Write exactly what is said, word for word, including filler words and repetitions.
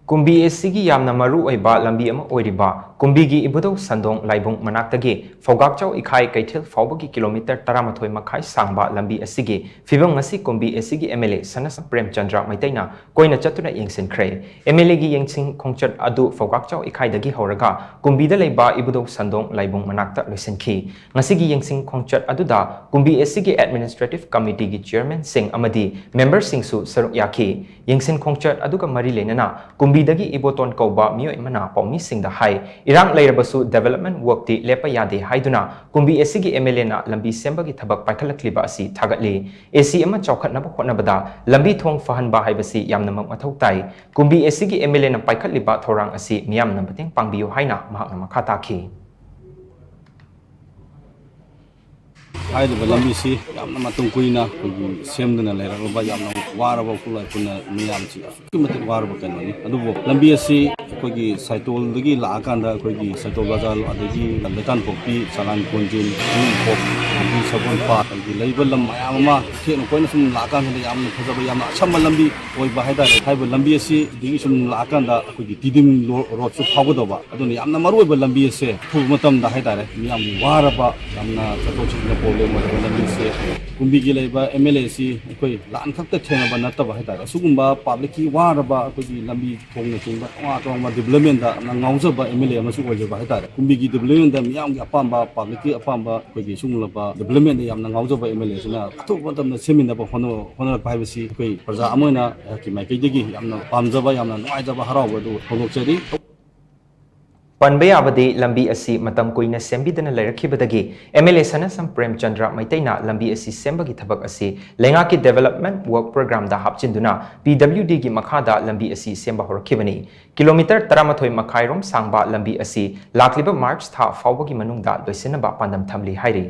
ꯀꯨꯝꯕꯤ ꯑꯦꯁꯤꯒꯤ ꯌꯥꯝꯅ ꯃꯔꯨ ꯑꯣꯏꯕ ꯂꯝꯕꯤ ꯑꯃ ꯑꯣꯏꯔꯤꯕ ꯀꯨꯝꯕꯤꯒꯤ ꯏꯕꯨꯙꯧ ꯁꯟꯗꯣꯡ ꯂꯥꯏꯕꯨꯡ ꯃꯅꯥꯛꯇꯒꯤ ꯐꯧꯒꯥꯛꯆꯥꯎ ꯏꯈꯥꯏ ꯀꯩꯊꯦꯜ ꯐꯥꯎꯕꯒꯤ ꯀꯤꯂꯣꯃꯤꯇꯔ ꯇꯔꯥꯃꯥꯊꯣꯏ ꯃꯈꯥꯏ ꯁꯥꯡꯕ ꯂꯝꯕꯤ ꯑꯁꯤꯒꯤ ꯐꯤꯕꯝ ꯉꯁꯤ ꯀꯨꯝꯕꯤ ꯑꯦꯁꯤꯒꯤ ꯑꯦꯝ ꯑꯦꯜ ꯑꯦ ꯁꯅꯥꯁꯝ ꯄ꯭ꯔꯦꯝꯆꯟꯗ꯭ꯔ ꯃꯩꯇꯩꯅ ꯀꯣꯏꯅ ꯆꯠꯇꯨꯅ ꯌꯦꯡꯁꯤꯟꯈ꯭ꯔꯦ꯫ ꯑꯦꯝ ꯑꯦꯜ ꯑꯦꯒꯤ ꯌꯦꯡꯁꯤꯟ ꯈꯣꯡꯆꯠ ꯑꯗꯨ ꯐꯧꯒꯥꯛꯆꯥꯎ ꯏꯈꯥꯏꯗꯒꯤ ꯍꯧꯔꯒ ꯀꯨꯝꯕꯤꯗ ꯂꯩꯕ ꯏꯕꯨꯙꯧ ꯁꯟꯗꯣꯡ ꯂꯥꯏꯕꯨꯡ ꯃꯅꯥꯛꯇ ꯂꯣꯏꯁꯤꯟꯈꯤ꯫ ꯉꯁꯤꯒꯤ ꯌꯦꯡꯁꯤꯟ ꯈꯣꯡꯆꯠ ꯑꯗꯨꯗ ꯀꯨꯝꯕꯤ ꯑꯦꯁꯤꯒꯤ ꯑꯦꯗꯃꯤꯅꯤꯁꯇ꯭ꯔꯦꯇꯤꯚ ꯀꯃꯤꯇꯤꯒꯤ ꯆꯤꯌꯔꯃꯦꯟꯁꯤꯡ ꯑꯃꯗꯤ ꯃꯦꯝꯕꯔꯁꯤꯡꯁꯨ ꯁꯔꯨꯛ ꯌꯥꯈꯤ꯫ ꯌꯦꯡꯁꯤꯟ ꯈꯣꯡꯆꯠ ꯑꯗꯨꯒ ꯃꯔꯤ ꯂꯩꯅꯅ ꯀꯨꯝꯕꯤꯗꯒꯤ ꯏꯕꯣꯇꯣꯟ ꯀꯧꯕ ꯃꯤꯑꯣꯏ ꯑꯃꯅ ꯄꯥꯎꯃꯤꯁꯤꯡꯗ ꯍꯥꯏ, ꯏꯔꯥꯡ ꯂꯩꯔꯕꯁꯨ ꯗꯤꯕꯦꯂꯞꯃꯦꯟ ꯋꯥꯔꯛꯇꯤ ꯂꯦꯞꯄ ꯌꯥꯗꯦ ꯍꯥꯏꯗꯨꯅ ꯀꯨꯝꯕꯤ ꯑꯦꯁꯤꯒꯤ ꯑꯦꯝ ꯑꯦꯜ ꯑꯦꯅ ꯂꯝꯕꯤ ꯁꯦꯝꯕꯒꯤ ꯊꯕꯛ ꯄꯥꯏꯈꯠꯂꯛꯂꯤꯕ ꯑꯁꯤ ꯊꯥꯒꯠꯂꯤ꯫ ꯑꯦꯁꯤ ꯑꯃ ꯆꯥꯎꯈꯠꯅꯕ ꯍꯣꯠꯅꯕꯗ ꯂꯝꯕꯤ ꯊꯣꯡ ꯐꯍꯟꯕ ꯍꯥꯏꯕꯁꯤ ꯌꯥꯝꯅꯃꯛ ꯃꯊꯧ ꯇꯥꯏ꯫ ꯀꯨꯝꯕꯤ ꯑꯦꯁꯤꯒꯤ ꯑꯦꯝ ꯑꯦꯜ ꯑꯦꯅ ꯄꯥꯏꯈꯠꯂꯤꯕ ꯊꯧꯔꯥꯡ ꯑꯁꯤ ꯃꯤꯌꯥꯝꯅ ꯃꯇꯦꯡ ꯄꯥꯡꯕꯤꯌꯨ ꯍꯥꯏꯅ ꯃꯍꯥꯛꯅ ꯃꯈꯥ ꯇꯥꯈꯤ꯫ ꯍꯥꯏꯔꯤꯕ ꯂꯝꯕꯤꯁꯤ ꯌꯥꯝꯅ ꯃꯇꯝ ꯀꯨꯏꯅ ꯑꯩꯈꯣꯏꯒꯤ ꯁꯦꯝꯗꯨꯅ ꯂꯩꯔꯛꯂꯕ, ꯌꯥꯝꯅ ꯋꯥꯔꯕ, ꯈꯨꯠꯂꯥꯏ ꯄꯨꯟꯅ ꯃꯤꯌꯥꯝꯁꯤ ꯑꯁꯨꯛꯀꯤ ꯃꯇꯤꯛ ꯋꯥꯔꯕ ꯀꯩꯅꯣꯅꯤ꯫ ꯑꯗꯨꯕꯨ ꯂꯝꯕꯤ ꯑꯁꯤ ꯑꯩꯈꯣꯏꯒꯤ ꯁꯥꯏꯇꯣꯜꯗꯒꯤ ꯂꯥꯛꯑꯀꯥꯟꯗ ꯑꯩꯈꯣꯏꯒꯤ ꯁꯥꯏꯇꯣꯜ ꯕꯖꯥꯔ, ꯑꯗꯒꯤ ꯂꯩꯇꯥꯟꯄꯣꯛꯄꯤ, ꯆꯂꯥꯟ ꯀꯣꯟꯖꯤꯟ, ꯈꯣꯡꯎꯞꯈꯣꯛ, ꯑꯗꯒꯤ ꯁꯒꯣꯜꯄꯥꯠ, ꯑꯗꯒꯤ ꯂꯩꯔꯤꯕ ꯂꯝ ꯃꯌꯥꯝ ꯑꯃ ꯊꯦꯛꯅ ꯀꯣꯏꯅ ꯁꯨꯝ ꯂꯥꯛꯑꯀꯥꯟꯗ ꯌꯥꯝꯅ ꯐꯖꯕ, ꯌꯥꯝꯅ ꯑꯁꯝꯕ ꯂꯝꯕꯤ ꯑꯣꯏꯕ ꯍꯥꯏꯇꯥꯔꯦ꯫ ꯍꯥꯏꯔꯤꯕ ꯂꯝꯕꯤ ꯑꯁꯤ ꯑꯗꯒꯤ ꯁꯨꯝ ꯂꯥꯛꯑꯀꯥꯟꯗ ꯑꯩꯈꯣꯏꯒꯤ ꯇꯤꯗꯤꯝ ꯔꯣ-, ꯔꯣꯗꯁꯨ ꯐꯥꯎꯒꯗꯧꯕ꯫ ꯑꯗꯨꯅ ꯌꯥꯝꯅ ꯃꯔꯨ ꯑꯣꯏꯕ ꯂꯝꯕꯤ ꯑꯁꯦ ꯑꯊꯨꯕ ꯃꯇꯝꯗ ꯍꯥꯏꯇꯥꯔꯦ, ꯃꯤꯌꯥꯝꯒꯤ ꯋꯥꯔꯕ, ꯌꯥꯝꯅ ꯆꯠꯊꯣꯛ ꯆꯠꯁꯤꯟꯗ ꯄ꯭ꯔꯣꯕ꯭ꯂꯦꯝ ꯑꯣꯏꯔꯕ ꯂꯝꯕꯤꯁꯦ ꯀꯨꯝꯕꯤꯒꯤ ꯂꯩꯕ ꯑꯦꯝ ꯑꯦꯜ ꯑꯦ ꯑꯁꯤ ꯑꯩꯈꯣꯏ ꯂꯥꯟ ꯈꯛꯇ ꯊꯦꯡꯅꯕ ꯅꯠꯇꯕ ꯍꯥꯏꯇꯥꯔꯦ, ꯑꯁꯤꯒꯨꯝꯕ ꯄꯥꯕ꯭ꯂꯤꯛꯀꯤ ꯋꯥꯔꯕ ꯑꯩꯈꯣꯏꯒꯤ ꯂꯝꯕꯤ ꯊꯣꯡꯅꯆꯤꯡꯕ ꯇꯣꯉꯥꯟ ꯇꯣꯉꯥꯟꯕ ꯗꯤꯕꯦꯂꯞꯃꯦꯟꯗ ꯌꯥꯝꯅ ꯉꯥꯎꯖꯕ ꯑꯦꯝ ꯑꯦꯜ ꯑꯦ ꯑꯃꯁꯨ ꯑꯣꯏꯖꯕ ꯍꯥꯏꯇꯥꯔꯦ꯫ ꯀꯨꯝꯕꯤꯒꯤ ꯗꯤꯕꯦꯂꯞꯃꯦꯟꯗ ꯃꯤꯌꯥꯝꯒꯤ ꯑꯄꯥꯝꯕ, ꯄꯥꯕ꯭ꯂꯤꯛꯀꯤ ꯑꯄꯥꯝꯕ, ꯑꯩꯈꯣꯏꯒꯤ ꯁꯤꯒꯨꯝꯂꯕ ꯗꯤꯕꯦꯂꯞꯃꯦꯟꯗ ꯌꯥꯝꯅ ꯉꯥꯎꯖꯕ ꯑꯦꯝ ꯑꯦꯜ ꯑꯦ ꯑꯁꯤꯅ ꯑꯊꯨꯕ ꯃꯇꯝꯗ ꯁꯦꯝꯃꯤꯟꯅꯕ ꯍꯣꯠꯅ-, ꯍꯣꯠꯅꯔꯛꯄ ꯍꯥꯏꯕꯁꯤ ꯑꯩꯈꯣꯏ ꯄ꯭ꯔꯖꯥ ꯑꯃ ꯑꯣꯏꯅ ꯑꯩꯍꯥꯛꯀꯤ ꯃꯥꯏꯀꯩꯗꯒꯤ ꯌꯥꯝꯅ ꯄꯥꯝꯖꯕ, ꯌꯥꯝꯅ ꯅꯨꯡꯉꯥꯏꯖꯕ, ꯍꯔꯥꯎꯕ ꯑꯗꯨ ꯐꯣꯡꯗꯣꯛꯆꯔꯤ꯫ ꯄꯟꯕ ꯌꯥꯕꯗꯤ, ꯂꯝꯕꯤ ꯑꯁꯤ ꯃꯇꯝ ꯀꯨꯏꯅ ꯁꯦꯝꯕꯤꯗꯅ ꯂꯩꯔꯛꯈꯤꯕꯗꯒꯤ ꯑꯦꯝ ꯑꯦꯜ ꯑꯦ ꯁꯅꯥꯁꯝ ꯄ꯭ꯔꯦꯝꯆꯟꯗ꯭ꯔ ꯃꯩꯇꯩꯅ ꯂꯝꯕꯤ ꯑꯁꯤ ꯁꯦꯝꯕꯒꯤ ꯊꯕꯛ ꯑꯁꯤ ꯂꯩꯉꯥꯛꯀꯤ ꯗꯤꯕꯦꯂꯞꯃꯦꯟ ꯋꯥꯔꯛ ꯄ꯭ꯔꯣꯒ꯭ꯔꯥꯝꯗ ꯍꯥꯞꯆꯤꯟꯗꯨꯅ ꯄꯤ ꯗꯕ꯭ꯂꯤꯎ ꯗꯤꯒꯤ ꯃꯈꯥꯗ ꯂꯝꯕꯤ ꯑꯁꯤ ꯁꯦꯝꯕ ꯍꯧꯔꯛꯈꯤꯕꯅꯤ꯫ ꯀꯤꯂꯣꯃꯤꯇꯔ ꯇꯔꯥꯃꯥꯊꯣꯏ ꯃꯈꯥꯏꯔꯣꯝ ꯁꯥꯡꯕ ꯂꯝꯕꯤ ꯑꯁꯤ ꯂꯥꯛꯂꯤꯕ ꯃꯥꯔꯆ ꯊꯥ ꯐꯥꯎꯕꯒꯤ ꯃꯅꯨꯡꯗ ꯂꯣꯏꯁꯤꯟꯅꯕ ꯄꯥꯟꯗꯝ ꯊꯝꯂꯤ ꯍꯥꯏꯔꯤ꯫